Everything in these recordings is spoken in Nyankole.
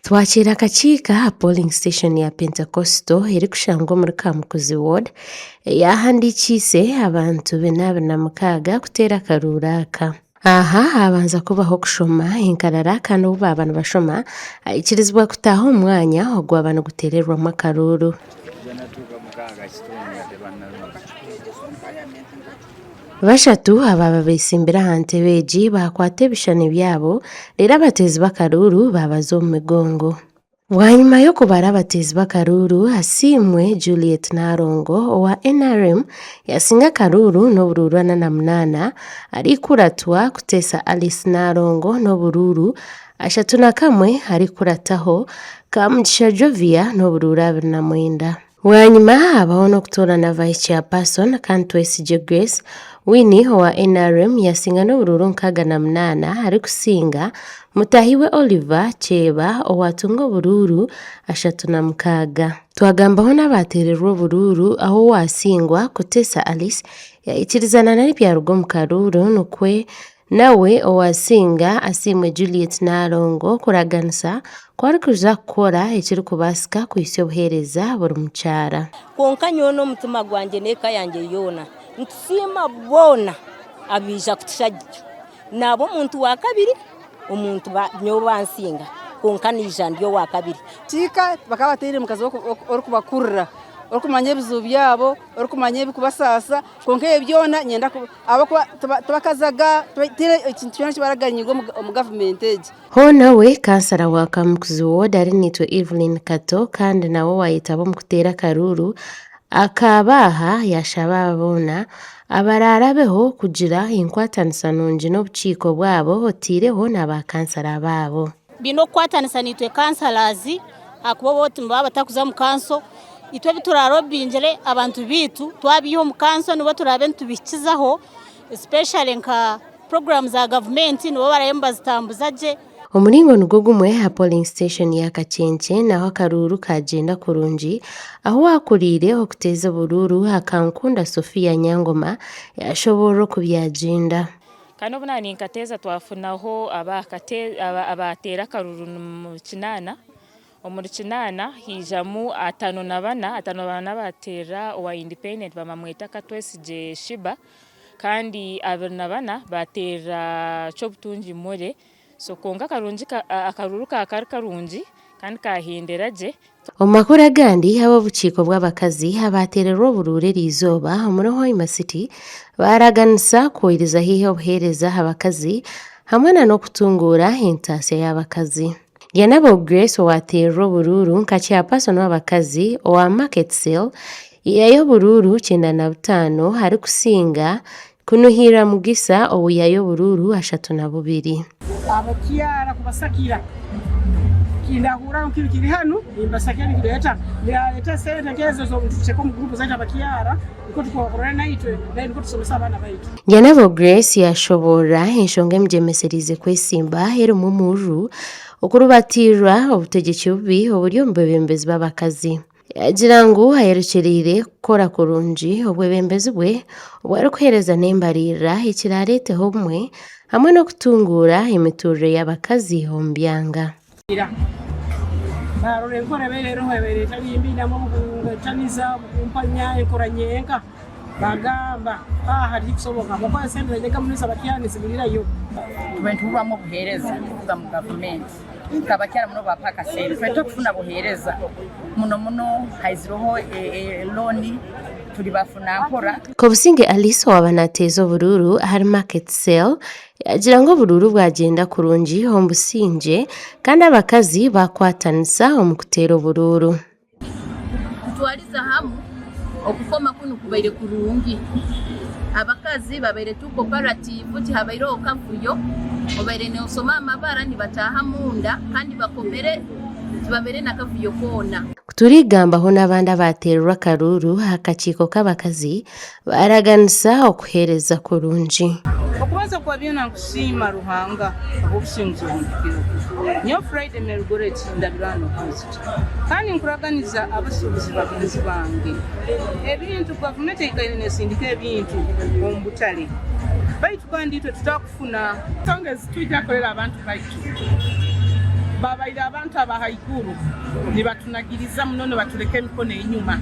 Twakiira akakiiko aha polling station ya Pentecostal erikushangwa omuri Kamukuzi ward eyahandiikiise abantu 46 kuteera akaruuru aka. Aha habanza kubaho okushoma enkarara kandi obu baaba nibashoma aikirizibwa kutaaha omu mwanya ogwaba niguteererwamu akaruuru. Bashatu abaaba betsimbire aha ntebe egi baakwata ebishushani byabo reero abateezi b'akaruuru baabaza omu migongo. Bwanyima y'okubara abateezi b'akaruuru, Asiimwe Juliet Nalongo owa NRM yaasinga akaruuru n'oburuuru 48 arikuratwa Kuteesa Alice Nalongo n'oburuuru 31 arikukurataho Kamugisha Jovia n'oburuuru 29. Bwanyima habaho n'okutoorana Vice Chairperson kandi Twesigye Grace Winnie owa NRM yasinga n'oburuuru 68 arikusinga mutaahi we Oliver Kyeba owaatunga oburuuru 36. Twagambaho n'abaateererwa oburuuru ahu owaasingwa Kutesa Alice yaikirizana n'ebyaruga omu karuuru nikwo Nawe owaasinga Asiimwe Juliet Nalongo kuraganisa ku arikuza kukora ekirikubaasika kuhitsya obuheereza buri mukyara. Kwonka nyowe n'omutima gwangye n'eka yangye yoona nitusiima boona abaija kutushagika. Naaba omuntu wa kabiri, omuntu nyowe bansinga kwonka naija ndi owa kabiri. Kiika bakaba bataine mukazi orikubakurira, orikumanya ebizibu byabo, orikumanya ebirikubasaasa kwonka ebyo byona niinyenda Ahabw'okuba tibakazaga, tihaine ekintu kyona eki baraganyirwe omu gavumenti egi. Hoona we kansara wa Kamukuzi ward Arinaitwe Evelyn Kato kandi nawe owayetaba omu kuteera akaruuru akaaba aha yashaba aba boona abaraarabeho kugira enkwatanisa nungi n'obukiiko bwabo oteireho na ba kansara baabo. Baine okukwatanisa naitwe councillors ahakuba bo nibaba batakuza omu kanso, itwe ebi turarobingire abantu baitu twabiiha omu kanso nibo turaabe nitubihikizaho especially nka puroguraamu za gavumenti nibo baraabe nibazitambuza gye. Omuringo nigwo gumwe aha polling station ya Kakyenkye naho akaruuru kagyenda kurungi ahu owakuriire okuteeza oburuuru Akankunda Sophia Nyangoma yashoboorora oku byagyenda. Kandi obu naaba ninkateeza twafunaho abaateera akaruru mu kinaana, omuri kinaana haijamu 54, 54 baateera owa independent bamweta Katwesigye Sheeba kandi 24 baateera Kyobutungi Mure. So kwonka akaruru kaaba kari karungi kandi kaahendera gye. Omu makuru agandi, ab'obukiiko bw'abakazi abaateererwa oburuuru eriizooba omuri Hoima City baaraganisa kwiriza haihi obuheereza aha bakazi hamwe na n'okutunguura entaasya y'abakazi. Lyanabo Grace owaateererwa oburuuru nka chairperson w'abakazi owa Market Cell yaihayo oburuuru 95 arikusinga Kunuhirra Mugisa ou yaiha oburuuru 32. Abakyara kubasakira kindahura ngu kiri hanu nimbasakira nikireta nirareta sente nkezo zobutucheka omu gurupu zaitu abakyara nikwo tukubakurora naitwe then nikwo tusomesa abaana baitu. Nyanabo Grace yashoboorora enshonga emugyemesereize kwesimba erimu omururu, okurubatiirwa obutegyeki bubi oburi omu bebembezi b'abakazi. Yaagira ngu ayerekyereire kukora kurungi obwebembezi bwe obu arikuheereza n'embariirira ekiraareeteho obumwe hamwe n'okutunguura emituurire y'abakazi omu byanga. Baarora enkora ebaire eriho ebaire etari mbi einemu obuhungataniza, obukumpanya, enkora nyenka, bagamba haaha hariho kusoboka ahabw'okuba esente zaitu enka abakyara niziburirayo. Tube nituburwamu obuheereza kuruga mu gavumenti. Nkabakyara muno babaha akasente twena tokufuna buhereza muno muno haizireho looni turi bafuna mpora. Kobusinge Alice owaaba nateeza oburuuru ahari Market Cell yaagira ngu oburuuru bwagyenda kurungi omu busingye kandi abakazi baakwatanisa omu kuteera oburuuru. Kutwariza hamu, okukoma kunu kubaire kurungi. Abakazi babaire tu cooperative tihabaireho kavuyo, obaire nosoma amabara nibataaha munda kandi bakomere tibabaire na kavuyo koona. Kuturigambaho n'abandi abaateererwa akaruuru aha kakiiko k'abakazi Baaraganisa okuheereza kurungi. Okubanza kwa byona nkusiima Ruhanga ahabw'obusinguzi obu mpikireho. Nyowe Friday Mary Goreti ndabire hanu Opposite kandi nkuraganiza abasuubuzi bagenzi bange ebintu gavumenti eikaire nesindika ebintu omu butare. Baitu kandi itwe tutakufuna. Ensonga ezi twija kukorera abantu baitu babaire abantu aba haiguru nibatunagiriza muno nibatuleka emikono enyuma.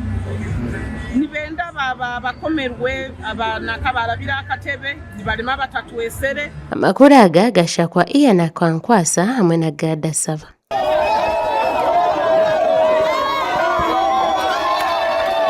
Nibenda abakomerwe abanaka barabire akatebe nibalema batatwesere. Amakuru aga gashakwa Ian Akankwasa hamwe na Gad Asaba.